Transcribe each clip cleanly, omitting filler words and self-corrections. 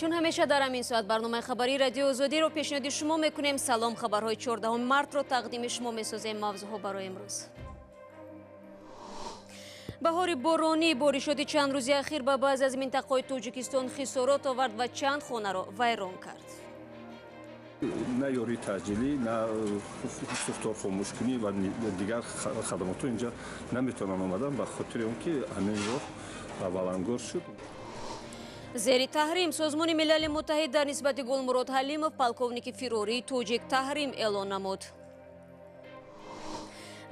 Чун ҳамеша дар ҳамин соат барномаи хабарии Радиои Озодиро пешниҳоди шумо мекунем. Салом, хабарҳои 14 мартро тақдими шумо месозем. Мавзӯъҳо барои имрӯз. Баҳори боронӣ, боришоти чанд рӯзи ахир ба баъзе аз минтақаҳои Тоҷикистон хисорот овард ва чанд хонаро вайрон кард. На ёрии таъҷилӣ, на сӯхторхомӯшкунӣ ва дигар хадамотҳо инҷа наметавонанд омадан, ба хотири он ки ҳамин роҳ валангор шуд. Зери таҳрим. Созмони Милали Муттаҳид дар нисбати Гулмурод Ҳалимов, полковники фирории тоҷик, таҳрим эълон намуд.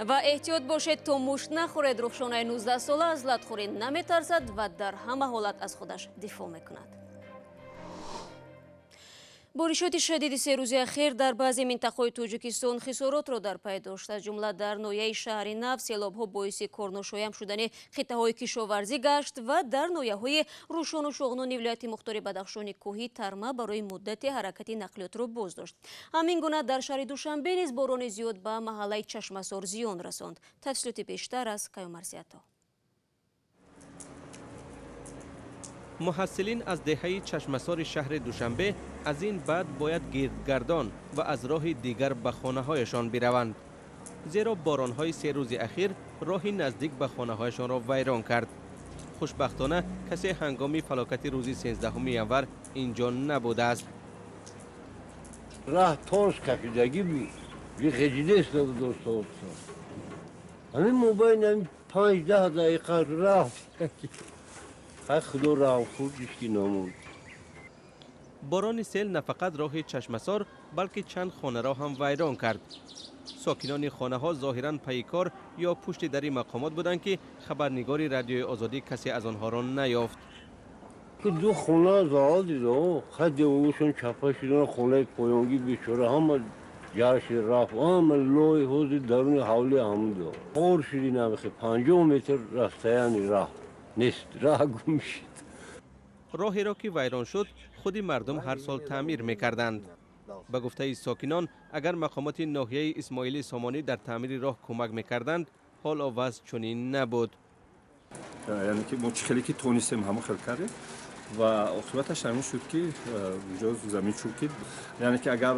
Ва эҳтиёт бошед, то мушт нахӯред. Рухшонаи 19-сола аз латхӯрӣ наметарсад ва дар ҳама ҳолат аз худаш дифоъ мекунад. Боришоти шадиди 3 рӯзи ахир дар баъзе минтақаҳои Тоҷикистон хисоротро дар пай дошт. Аз ҷумла дар ноҳияи Шаҳри Нав селобҳо боиси корношоям шудани қитъаҳои кишоварзӣ гашт ва дар ноҳияҳои Рӯшону Шоғнони вилояти мухтори Бадахшони кӯҳӣ тарма барои муддати ҳаракати нақлиётро боздошт. Ҳамин гуна дар шаҳри Душанбе низ борони зиёд ба маҳаллаи Чашмасор зиён расонд. Тафсилоти бештар аз Каюмарсиято. Муҳассилин аз деҳаи Чашмасори шаҳри Душанбе аз ин баъд бояд гирдгардон ва аз роҳи дигар ба хонаҳояшон бираванд, зеро боронҳои 3 рӯзи ахир роҳи наздик ба хонаҳояшонро вайрон кард. Хушбахтона касе ҳангоми фалокати рӯзи 13 январ инҷо набудааст. Раҳ тос кашидагӣ бихеҷидест досто. Ҳамин мобайни 5-10 дақиқа рафт. Худо раҳм хурд ҳички намуд. Борони сел на фақат роҳи Чашмасор, балки чанд хонаро ҳам вайрон кард. Сокинони хонаҳо зоҳиран пайи кор ё пушти дари мақомот буданд, ки хабарнигори Радиои Озодӣ касе аз онҳоро наёфт. Ду хона заал дидо, хай деволушон чапа шудан, хонаи поёнгӣ бечора ҳама ҷарши рафт, ҳама лой ҳозир даруни ҳавли ҳамудо. Хор шуди намехе 50 метр расстояни раҳ нест, раҳ гум шуд. Роҳеро ки вайрон шуд, худи мардум ҳар сол таъмир мекарданд. Ба гуфтаи сокинон, агар мақомоти ноҳияи Исмоили Сомонӣ дар таъмири роҳ кӯмак мекарданд, ҳоло вазъ чунин набуд. Яъне ки мо чӣ хеле ки тонистем, ҳамон хел кардем ва оқибаташ ҳамин шуд, ки инҷо замин чӯкид. Яъне ки агар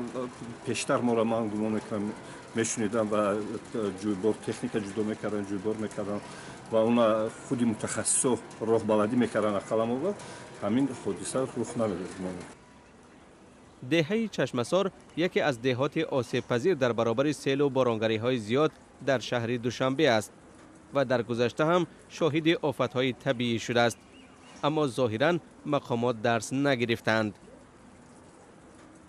пештар моро, ман гумон мекунам, мешунидам ва ҷӯйбор техника ҷудо мекарданд, ҷӯйбор мекарданд ва уна худи мутахассисо роҳбаладӣ мекарданд, ақаллан мо ҳамин ҳодиса рух намедод. Деҳаи Чашмасор яке аз деҳоти осебпазир дар баробари селу боронгариҳои зиёд дар шаҳри Душанбе аст ва дар гузашта ҳам шоҳиди офатҳои табиӣ шудааст. Аммо зоҳиран мақомот дарс нагирифтаанд.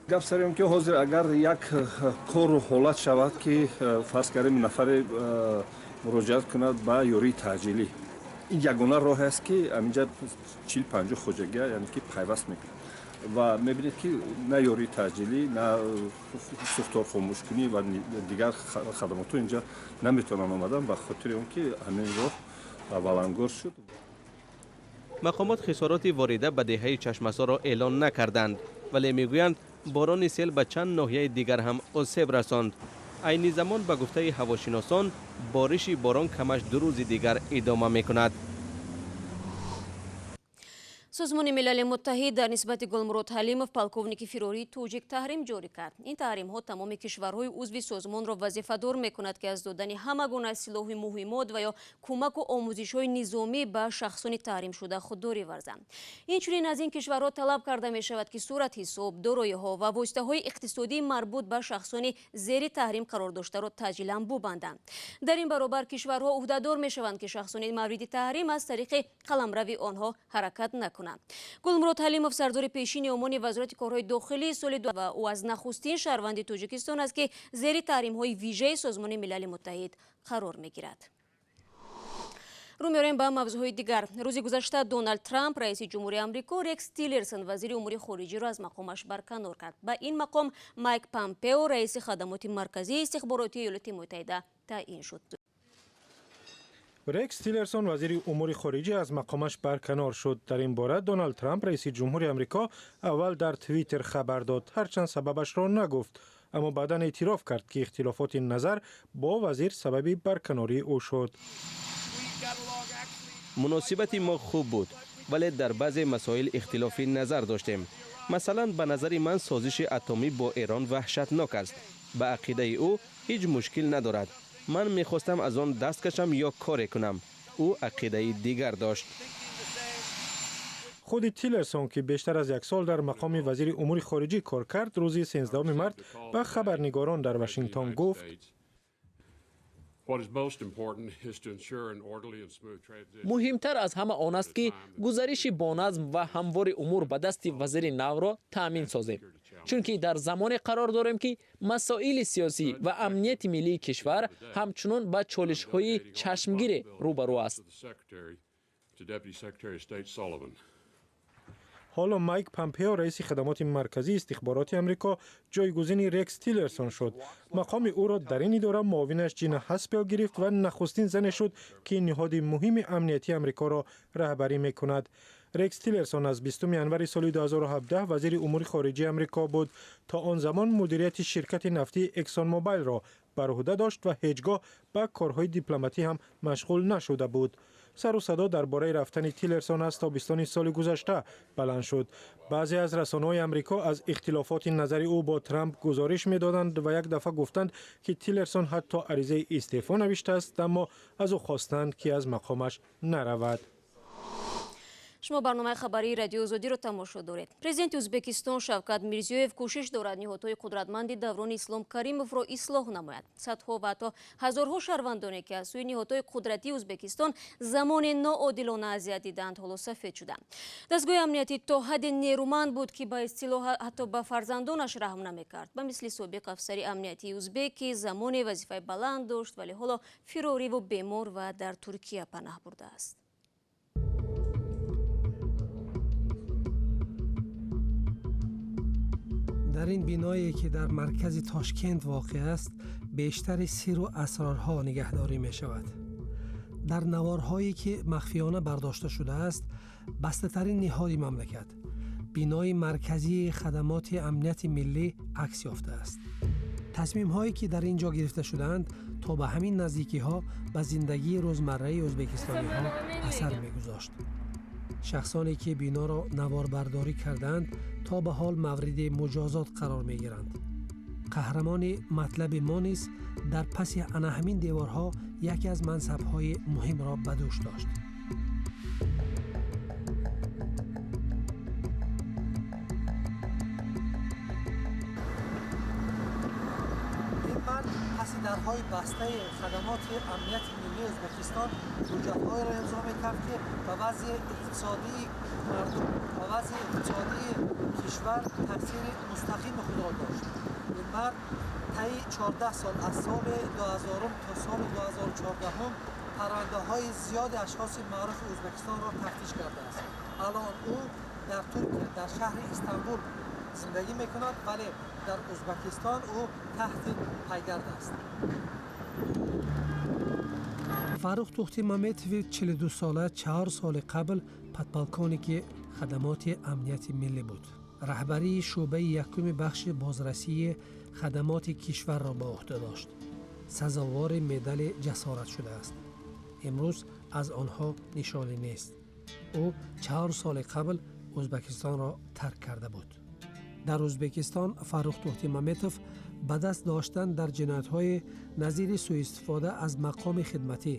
Гап сари он ки ҳозир агар як кору ҳолат шавад, ки фарз кардем нафаре муроҷиат кунад ба ёрии таъҷилӣ, ин ягона роҳе аст, ки ҳаминҷа 40-50 хоҷагия, яъне ки пайваст мекунад ва мебинед, ки на ёрии таъҷилӣ, на сӯхторхомӯшкунӣ ва дигар хадамотҳо инҷа наметавонанд омадан, ба хотири он ки ҳамин роҳ валангор шуд. Мақомот хисороти ворида ба деҳаи Чашмасорро эълон накарданд, вале мегӯянд, борони сел ба чанд ноҳияи дигар ҳам осеб расонд. Айни замон, ба гуфтаи ҳавошиносон, бориши борон камаш 2 рӯзи дигар идома мекунад. Созмони Милали Муттаҳид дар нисбати Гулмурод Ҳалимов, полковники фирории тоҷик, таҳрим ҷорӣ кард. Ин таҳримҳо тамоми кишварҳои узви созмонро вазифадор мекунад, ки аз додани ҳама гуна силоҳи муҳиммот ва ё кӯмаку омӯзишҳои низомӣ ба шахсони таҳримшуда худдорӣ варзанд. Инчунин аз ин кишварҳо талаб карда мешавад, ки суратҳисоб, дороиҳо ва воситаҳои иқтисодии марбут ба шахсони зери таҳрим қарор доштаро таъҷилан бубанданд. Дар ин баробар кишварҳо ӯҳдадор мешаванд, ки шахсони мавриди таҳрим аз тариқи қаламрави онҳо ҳаракат накунанд. Гулмурод Ҳалимов сардори пешини омони Вазорати корҳои дохилии соли ва ӯ аз нахустин шаҳрванди Тоҷикистон аст, ки зери таҳримҳои вижаи Созмони Милали Муттаҳид қарор мегирад. Рӯ меорем ба мавзӯъҳои дигар. Рӯзи гузашта Доналд Трамп, раиси ҷумҳури Амрико, Рекс Тиллерсон, вазири умури хориҷиро аз мақомаш барканор кард. Ба ин мақом Майк Помпео, раиси хадамоти марказии истихборотии Иёлоти Муттаҳида, таъин шуд. Рекс Тиллерсон, вазири умури хориҷӣ, аз мақомаш барканор шуд. Дар ин бора Доналд Трамп, раиси ҷумҳури Амрико, аввал дар Твиттер хабар дод, ҳарчанд сабабашро нагуфт, аммо баъдан эътироф кард, ки ихтилофоти назар бо вазир сабаби барканории ӯ шуд. Муносибати мо хуб буд. Вале дар баъзе масоил ихтилофи назар доштем. Масалан, ба назари ман созиши атомӣ бо Эрон ваҳшатнок аст. Ба ақидаи ӯ ҳеҷ мушкил надорад. Ман мехостам аз он даст кашам ё коре кунам. Ӯ ақидаи дигар дошт. Худи Тиллерсон, ки бештар аз як сол дар мақоми вазири умури хориҷӣ кор кард, рӯзи 13 март ба хабарнигорон дар Вашингтон гуфт: Муҳимтар аз ҳама он аст, ки гузариши боназм ва ҳамвори умур ба дасти вазири навро таъмин созем, чунки дар замоне қарор дорем, ки масоили сиёсӣ ва амнияти миллии кишвар ҳамчунон ба чолишҳои чашмгире рӯбарӯ аст. Ҳоло Майк Помпео, раиси хадамоти марказии истихбороти Амрико, ҷойгузини Рекс Тиллерсон шуд. Мақоми ӯро дар ин идора муовинаш Ҷина Ҳаспел гирифт ва нахустин зане шуд, ки ниҳоди муҳими амниятии Амрикоро раҳбарӣ мекунад. Рекс Тиллерсон аз 20 январи соли 2017 вазири умури хориҷии Амрико буд. То он замон мудирияти ширкати нафтии Эксон Мобайлро бар уҳда дошт ва ҳеҷ гоҳ ба корҳои дипломатӣ ҳам машғул нашуда буд. Сару садо дар бораи рафтани Тиллерсон аз тобистони соли гузашта баланд шуд. Баъзе аз расонаҳои Амрико аз ихтилофоти назари ӯ бо Трамп гузориш медоданд ва як дафъа гуфтанд, ки Тиллерсон ҳатто аризаи истеъфо навиштааст, аммо аз ӯ хостанд, ки аз мақомаш наравад. Шумо барномаи хабарии Радиои Озодиро тамошо доред. Президенти Ӯзбекистон Шавкат Мирзиёев кӯшиш дорад ниҳодҳои қудратманди даврони Ислом Каримовро ислоҳ намояд. Садҳо ва ҳатто ҳазорҳо шаҳрвандоне, ки аз сӯи ниҳодҳои қудратии Ӯзбекистон замоне ноодилона азият диданд, ҳоло сафед шуданд. Дастгоҳи амниятӣ то ҳадде нерӯманд буд, ки ба истилоҳ ҳатто ба фарзандонаш раҳм намекард. Ба мисли собиқ афсари амниятии ӯзбек, ки замоне вазифаи баланд дошт, вале ҳоло фирориву бемор ва дар Туркия панаҳ бурдааст. Дар ин биное, ки дар маркази Тошкент воқеъ аст, бештари сиру асрорҳо нигаҳдорӣ мешавад. Дар наворҳое, ки махфиёна бардошта шудааст, бастатарин ниҳоди мамлакат, бинои марказии хадамоти амнияти миллӣ акс ёфтааст. Тасмимҳое, ки дар ин ҷо гирифта шудаанд, то ба ҳамин наздикиҳо ба зиндагии рӯзмарраи ӯзбекистониҳо асар мегузошт. Шахсоне, ки биноро наворбардорӣ кардаанд, то ба ҳол мавриди муҷозот қарор мегиранд. Қаҳрамони матлаби мо низ дар паси ана ҳамин деворҳо яке аз мансабҳои муҳимро ба дӯш дошт. Ин мард паси дарҳои бастаи хадамоти амнияти миллии Ӯзбекистон ҳуҷҷатҳоеро имзо мекард, ки ба вазъи иқтисодии мардум, ба вазъи иқтисодии кишвар таъсири мустақими худро дошт. Ин мард таи 14 сол, аз соли 2000 то соли 2014, парвандаҳои зиёди ашхоси маъруфи Ӯзбекистонро тафтиш кардааст. Алон ӯ дар Туркия, дар шаҳри Истанбул зиндагӣ мекунад, вале дар Ӯзбекистон ӯ таҳти пайгард аст. Фаррух Тухтимаметови 42сола 4 соли қабл подполковники хадамоти амнияти миллӣ буд. Раҳбарии шӯъбаи якуми бахши бозрасии хадамоти кишварро ба уҳда дошт. Сазовори медали ҷасорат шудааст. Имрӯз аз онҳо нишоне нест. Ӯ 4 соли қабл Ӯзбекистонро тарк карда буд. Дар Ӯзбекистон Фаррух Тухтимаметов ба даст доштан дар ҷиноятҳои назири сӯистифода аз мақоми хидматӣ,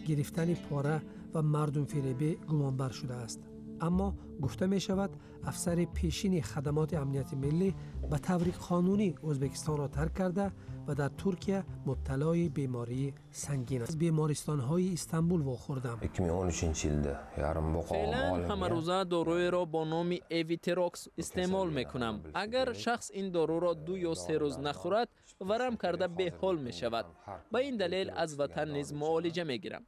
гирифтани пора ва мардумфиребӣ гумонбар шудааст. Аммо гуфта мешавад, афсари пешини хадамоти амнияти миллӣ ба таври қонунӣ Ӯзбекистонро тарк карда ва дар Туркия мубталои бемории сангин аст. Бемористонҳои Истанбул вохӯрдам. 2013 yilda yarim Феълан ҳамарӯза доруеро бо номи Эвитерокс истеъмол мекунам. Агар шахс ин доруро 2 ё 3 рӯз нахӯрад, варам карда беҳол мешавад. Ба ин далел аз ватан низ муолиҷа мегирам.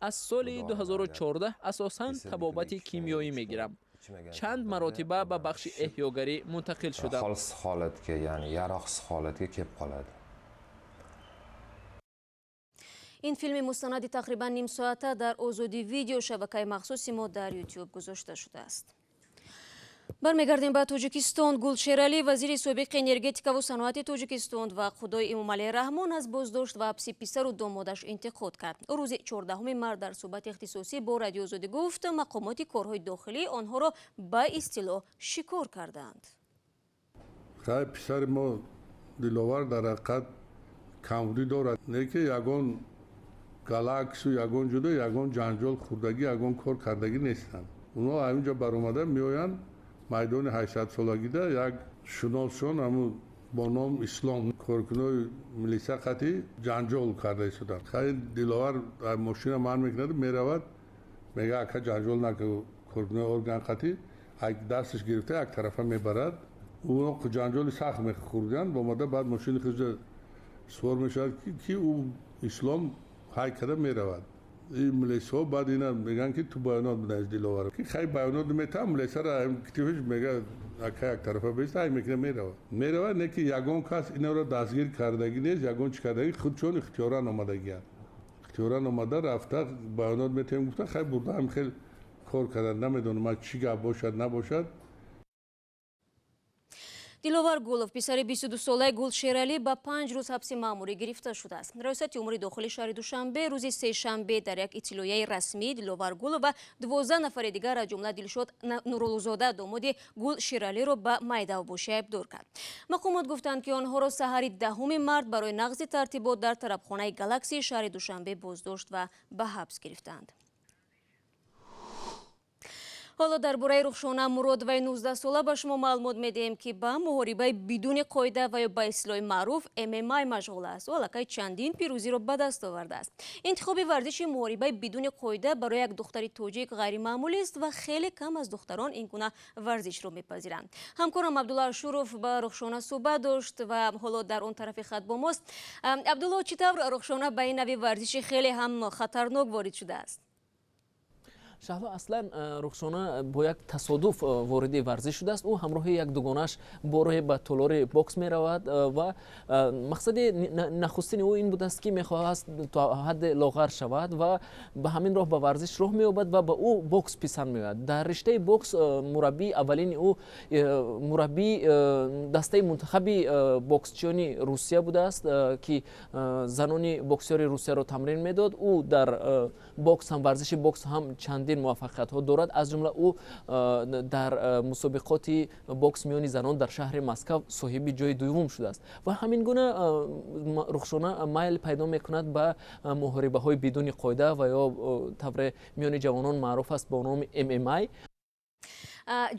Аз соли 2014 асосан табобати кимиёӣ мегирам. Чанд маротиба ба бахши эҳёгарӣ мунтақил шудам. Holsiz holatga, ya'ni yaroqsiz holatga kelib qoladi. Ин филми мустанади тақрибан нимсоата дар Озодӣ Видео, шабакаи махсуси мо дар Ютюб, гузошта шудааст. Бармегардем ба Тоҷикистон. Гулшералӣ, вазири собиқи энергетикаву саноати Тоҷикистон ва худои Эмомалӣ Раҳмон, аз боздошт ва ҳабси писару домодаш интиқод кард. Рӯзи 14 март дар суҳбати ихтисосӣ бо Радиои Озодӣ гуфт, мақомоти корҳои дохилӣ онҳоро ба истилоҳ шикор кардаанд. Хай, писари мо Диловар дар ҳақиқат камбудӣ дорад, не ки ягон галаксу, ягон ҷудо, ягон ҷанҷол хӯрдагӣ, ягон кор кардагӣ нестанд. Онҳо ҳаминҷо баромада меоянд, майдони 800-солагида як шуносшон ҳамун бо ном Ислом коркунои милиса қатӣ ҷанҷол карда истоданд. Хай, Диловар мошина ман мекунад, меравад, мега: «Ака, ҷанҷол накун коркунои орган қатӣ». Дасташ гирифта, як тарафа мебарад. Уно ҷанҷоли сахт мехӯрданд, омада, баъд мошини худша сувор мешавад, ки ӯ Ислом ҳай карда меравад. Ин милисҳо баъд ина мегӯянд, ки ту баёнот бидаҳ Диловар, ки хай баёнот метаҳам. Милисара китифиш мега: «Ака, як тарафа беста». Ҳай мекуна, меравад, не ки ягон кас инаро дастгир кардагӣ нест, ягон чӣ кардагӣ. Худшон ихтиёран омадагиянд, ихтиёран омада, рафта, баёнот метаҳем гуфта, хай бурда, ҳам хел кор карданд. Намедонам, ман чӣ гап бошад, набошад. Диловар Гулов, писари 22-солаи Гулшералӣ, ба 5 рӯз ҳабси маъмурӣ гирифта шудааст. Раёсати умури дохили шаҳри Душанбе рӯзи сешанбе дар як иттилоияи расмӣ Диловар Гулов ва 12 нафари дигар, аз ҷумла Дилшод Нуруллозода, домоди Гулшералиро ба майдавбошӣ айбдор кард. Мақомот гуфтанд, ки онҳоро саҳари 10 март барои нақзи тартибот дар тарабхонаи Галаксии шаҳри Душанбе боздошт ва ба ҳабс гирифтанд. Ҳоло дар бораи Рухшона Муродоваи 19-сола ба шумо маълумот медиҳем, ки ба муҳорибаи бидуни қоида ва ё ба истилоҳи маъруф ММА машғул аст. Ӯ аллакай чандин пирӯзиро ба даст овардааст. Интихоби варзиши муҳорибаи бидуни қоида барои як духтари тоҷик ғайримаъмулист ва хеле кам аз духтарон ин гуна варзишро мепазиранд. Ҳамкорам Абдулло Ашуров ба Рухшона суҳбат дошт ва ҳоло дар он тарафи хат бо мост. Абдулло, чӣ тавр Рухшона ба ин нави варзиши хеле ҳам хатарнок ворид шудааст? Шаҳло, аслан Рухшона бо як тасодуф вориди варзиш шудааст. Ӯ ҳамроҳи як дугонаш бороҳе ба толори бокс меравад ва мақсади нахустини ӯ ин будааст, ки мехоҳаст то ҳадде лоғар шавад ва ба ҳамин роҳ ба варзиш роҳ меёбад ва ба ӯ бокс писанд меояд. Дар риштаи бокс мураббии аввалини ӯ мураббии дастаи мунтахаби боксчиёни Русия будааст, ки занони боксёри Русияро тамрин медод. Ӯ дар бокс ҳам, варзиши бокс ҳам чандин муваффақиятҳо дорад. Аз ҷумла ӯ дар мусобиқоти бокс миёни занон дар шаҳри Москав соҳиби ҷои дуюм шудааст. Ва ҳамин гуна Рухшона майл пайдо мекунад ба муҳорибаҳои бидуни қоида ва ё тавре миёни ҷавонон маъруф аст бо номи ММА.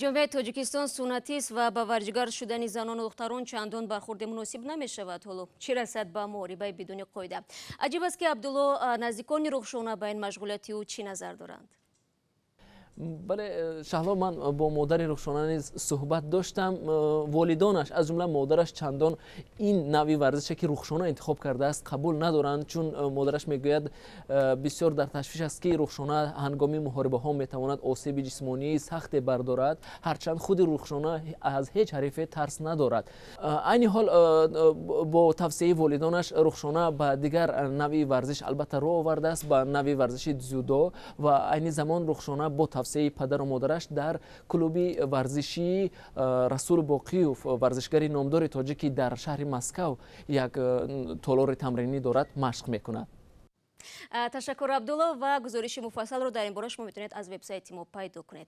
Ҷомеаи Тоҷикистон суннатист ва ба варзишгар шудани занону духтарон чандон бархурди муносиб намешавад, ҳоло чӣ расад ба муҳорибаи бидуни қоида. Аҷиб аст, ки, Абдулло, наздикони Рухшона ба ин машғулияти ӯ чӣ назар доранд? Бале, Шаҳло, ман бо модари Рухшона низ суҳбат доштам. Волидонаш, аз ҷумла модараш, чандон ин навъи варзише, ки Рухшона интихоб кардааст, қабул надоранд, чун модараш мегӯяд, бисёр дар ташвиш аст, ки Рухшона ҳангоми муҳорибаҳо метавонад осеби ҷисмонии сахте бардорад, ҳарчанд худи Рухшона аз ҳеҷ ҳарифе тарс надорад. Айни ҳол бо тавсияи волидонаш Рухшона ба дигар навъи варзиш албатта рӯ овардааст, ба навъи варзиши дзюдо. Ва айни замон Рухшона бо тавсияи падару модараш дар клуби варзишии Расул Боқиев, варзишгари номдори тоҷик, ки дар шаҳри Москав як толори тамринӣ дорад, машқ мекунад. Ташаккур, Абдулло, ва гузориши муфассалро дар ин бора шумо метавонед аз вебсайти мо пайдо кунед.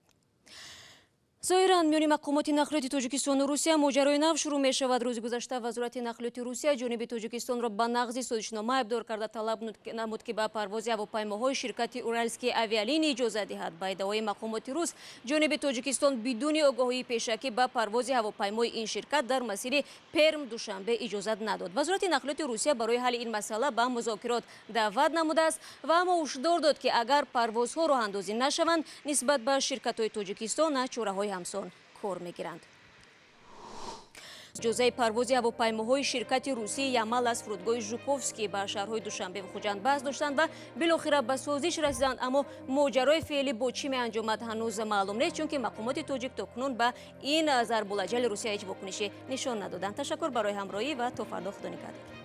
Зоҳиран, миёни мақомоти нақлиёти Тоҷикистону Русия моҷарои нав шурӯъ мешавад. Рӯзи гузашта Вазорати нақлиёти Русия ҷониби Тоҷикистонро ба нақзи созишнома айбдор карда, талаб намуд, ки ба парвози ҳавопаймоҳои ширкати Уральские авиалинии иҷоза диҳад. Ба иддаои мақомоти рус, ҷониби Тоҷикистон бидуни огоҳии пешакӣ ба парвози ҳавопаймои ин ширкат дар масири Перм Душанбе иҷозат надод. Вазорати нақлиёти Русия барои ҳалли ин масъала ба музокирот даъват намудааст ва аммо ҳушдор дод, ки агар парвозҳо роҳандозӣ нашаванд, нисбат ба ширкатҳои Тоҷикистон чораҳои ҳамсон кор мегиранд. Иҷозаи парвози ҳавопаймоҳои ширкати русии Ямал аз фурудгоҳи Жуковский ба шаҳрҳои Душанбе ва Хуҷанд баҳс доштанд ва билохира ба созиш расиданд. Аммо моҷарои феълӣ бо чӣ меанҷомад, ҳанӯз маълум нест, чунки мақомоти тоҷик то кунун ба ин зарбулаҷали Русия ҳеҷ вокунишӣ нишон надоданд. Ташаккур барои ҳамроҳӣ ва то фардо, худо нигаҳдор.